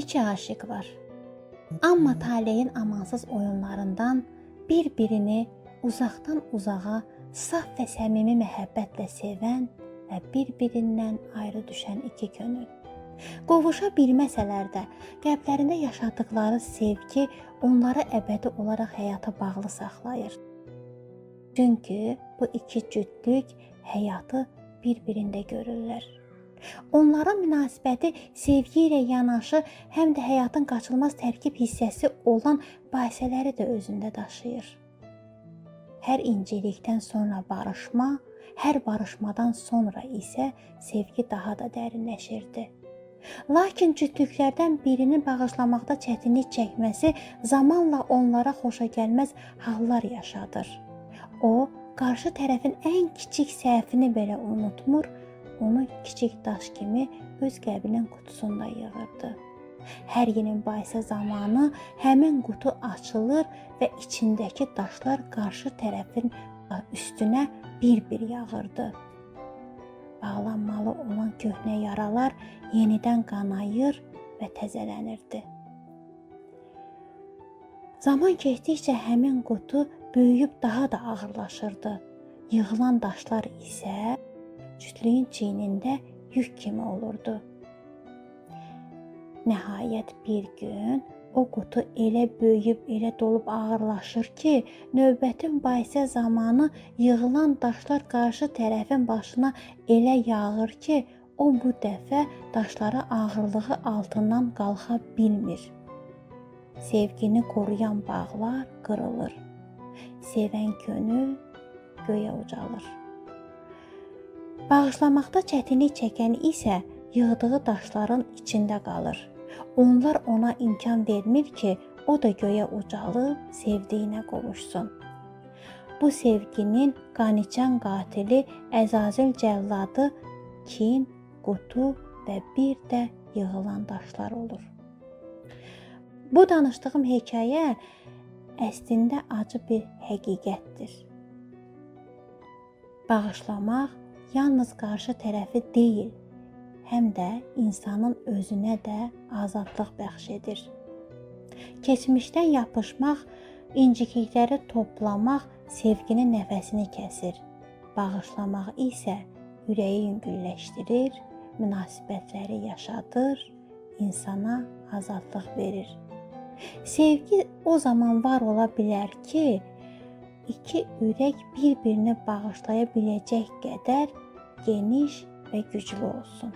İki aşiq var. Amma taleyin amansız oyunlarından bir-birini uzaqdan uzağa saf və səmimi məhəbbətlə sevən və bir-birindən ayrı düşən iki könül. Qovuşa bilməsələr də, qəlblərində yaşadıkları sevgi onları əbədi olaraq həyata bağlı saxlayır. Çünki bu iki cütlük həyatı bir-birində görürlər. Onların münasibəti sevgi ilə yanaşı həm də həyatın qaçılmaz tərkib hissəsi olan baisələri də özündə daşıyır. Hər incilikdən sonra barışma, hər barışmadan sonra isə sevgi daha da dərinləşirdi. Lakin cütlüklərdən birinin bağışlamaqda çətinlik çəkməsi zamanla onlara xoşagəlməz hallar yaşadır. O, qarşı tərəfin ən kiçik səhvini belə unutmur, onu kiçik daş kimi öz qəlbinin qutusunda yığırdı. Hər yeni mübahisə zamanı həmin qutu açılır və içindəki daşlar qarşı tərəfin üstünə bir-bir yağırdı. Bağlanmalı olan köhnə yaralar yenidən qanayır və təzələnirdi. Zaman keçdikcə həmin qutu böyüyüb daha da ağırlaşırdı. Yığılan daşlar isə cütlüyün çiynində yük kimi olurdu. Nəhayət bir gün o qutu elə böyüyüb, elə dolub ağırlaşır ki, növbəti mübahisə zamanı yığılan daşlar qarşı tərəfin başına elə yağır ki, o bu dəfə daşları ağırlığı altından qalxa bilmir. Sevgini qoruyan bağlar qırılır. Sevən könül göyə ucalır. Bağışlamaqda çətinlik çəkən isə yığdığı daşların içində qalır. Onlar ona imkan vermir ki, o da göyə ucalıb sevdiyinə qovuşsun. Bu sevginin qaniçən qatili, Əzazil cəlladı kin, qutu və bir də yığılan daşlar olur. Bu danışdığım hekayə əslində acı bir həqiqətdir. Bağışlamaq yalnız qarşı tərəfi deyil, həm də insanın özünə də azadlıq bəxş edir. Keçmişdən yapışmaq, inciklikləri toplamaq sevginin nəfəsini kəsir. Bağışlamaq isə ürəyi yüngülləşdirir, münasibətləri yaşadır, insana azadlıq verir. Sevgi o zaman var ola bilər ki, iki ürək bir-birini bağışlaya biləcək qədər geniş və güclü olsun.